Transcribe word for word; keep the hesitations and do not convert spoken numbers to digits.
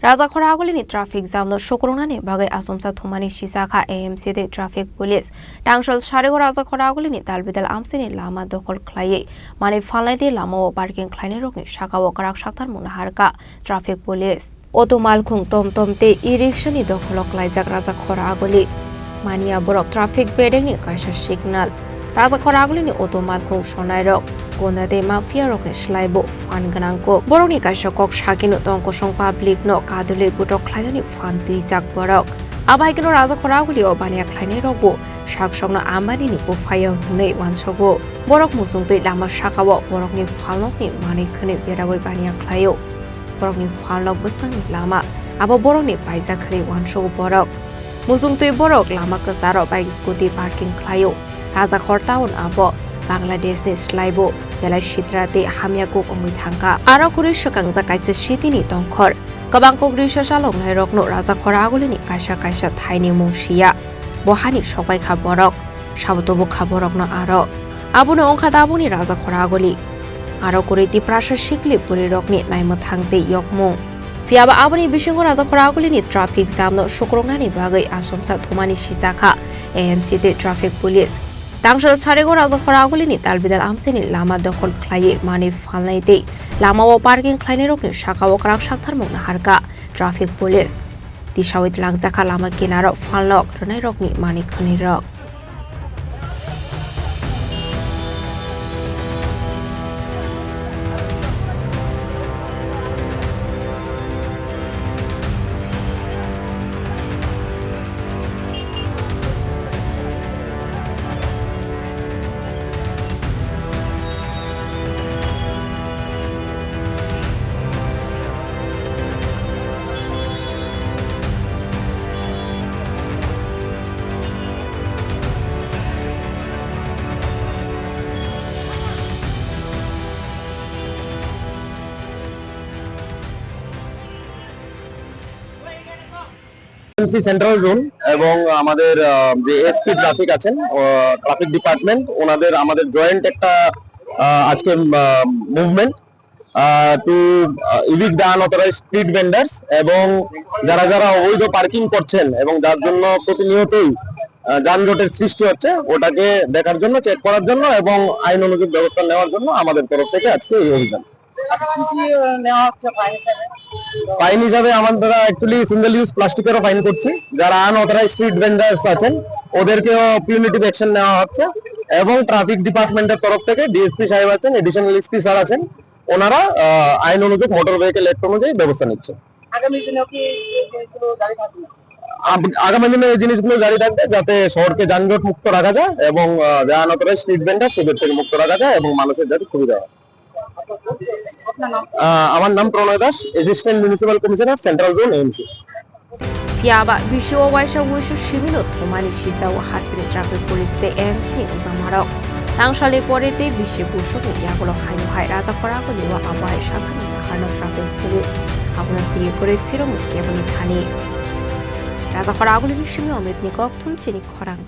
Rajakhor agulini traffic jam no sukrungnani bagwi achomsa thumani sijak kha A M C tei traffic police. Tangshal sarigo Rajakhor agulini dalbidal amchini lama dokhol khlaiwi manwi phalnai tei lamao parking khlainairokni sakao kwrak saktarmung naharkha traffic police. Auto malkhung, tomtom tei e-rickshaw ni dokholo klaijak Rajakhor aguli. Mania borok traffic bedengni kaisa signal. Rajakhor agulini auto malkhung sonairok gunda tei mafia rokni slaibo phan gwnang kuk. Borokni kaisa kok sakino tong kosong public no kadulwi butok khlainani phan twijak borok. Abahaikeno Rajakhor agulio baniya khlainairokbo saksokno Ambani ni buphai-o hwnwi uansogo. Borok muchungtwi lama sakao borokni phalnokni manwi khwnwi berawi baniya khlaio. Borokni phalnok bwskangni lama abo borokni paijak hwnwi uansogo borok. Muchungtwi borok lama kwcharo bike scooty parking khlaio. Rajakhor town abo Bangladeshni slaibo belai sitra tei hamya kuk wngwi thangkha. Aro kwrwi swkangjak kaisa city ni tongkhor. Kwbang kok risa chaloknairokno Rajakhor agulini kaisa kaisa thaini mung siya. Bo hani sokbai kha borok. Sabo tubu kha borokno aro. Abono wngkha tabukni Rajakhor aguli. Aro kwrwi Tiprasa sikli bwrwirokni naimwthang tei yokmung. Phiyaba aboni bisingo Rajakhor agulini traffic jam no sukrungnani bagwi achomsa thumani sijak kha A M C tei traffic police. Tangshal sarigo Rajakhor agulini dalbidal amchini lama dokhol khlaiwi manwi phalnai tei lamao parking khlainairokni sakao kwrak saktarmung naharkha traffic police. Tisawi twlangjakha lama kinaro phalnok rwnairokni manwi khwnwirok. MC central zone এবং আমাদের, আহ, যে SP traffic আছেন, আহ, traffic department, ওনাদের আমাদের জয়েন্ট একটা, আহ, আজকে, আহ, মুভমেন্ট, আহ, টু, আহ, ইভিক্ট the unauthorised street vendors. এবং যারা যারা অবৈধ পার্কিং করছেন এবং যার জন্য প্রতিনিয়তই, আহ, যানজটের সৃষ্টি হচ্ছে, ওটাকে দেখার জন্য, চেক করার জন্য এবং আইন অনুযায়ী ব্যবস্থা নেওয়ার জন্য আমাদের তরফ থেকে আজকে এই অভিযান। আচ্ছা, কি কি, আহ, নেওয়া হচ্ছে ফাইন হিসাবে? ফাইন হিসাবে আমরা অ্যাকচুয়ালি সিঙ্গেল ইউজ প্লাস্টিকেরও ফাইন করছি। যারা আনঅথরাইজড স্ট্রিট ভেন্ডার্স আছেন, ওদেরকেও পিউনিটিভ অ্যাকশন নেওয়া হচ্ছে। এবং ট্রাফিক ডিপার্টমেন্টের তরফ থেকে ডিএসপি সাহেব আছেন, অ্যাডিশনাল এসপি স্যার আছেন, ওনারা, আহ, আইন অনুযায়ী, মোটর ভেহিকেল অ্যাক্ট অনুযায়ী ব্যবস্থা নিচ্ছেন। আগামী দিনেও কি এই জিনিসগুলো জারি থাকবে? আব-, আগামী দিনে এই জিনিসগুলো জারি থাকবে, যাতে শহরকে যানজট মুক্ত রাখা যায় এবং, আহ, যারা আনঅথরাইজড স্ট্রিট ভেন্ডার, সেদের থেকে মুক্ত রাখা যায় এবং মানুষের যাতে সুবিধা হয়। আহ, আমার নাম Pranay Das, assistant municipal commissioner, central zone, AMC. Phiyaba bisio waisa wuisu simino thumani sijao hasteni traffic police tei AMC ni ujamarok. Tangsalni pore tei bisi busukni yagulo haino hai Rajakhor agulio abo hai sakani naharno traffic police abono twi kwrwi phirokno keboni thani. Rajakhor agulini simi Amit ni kokthum chini khorang.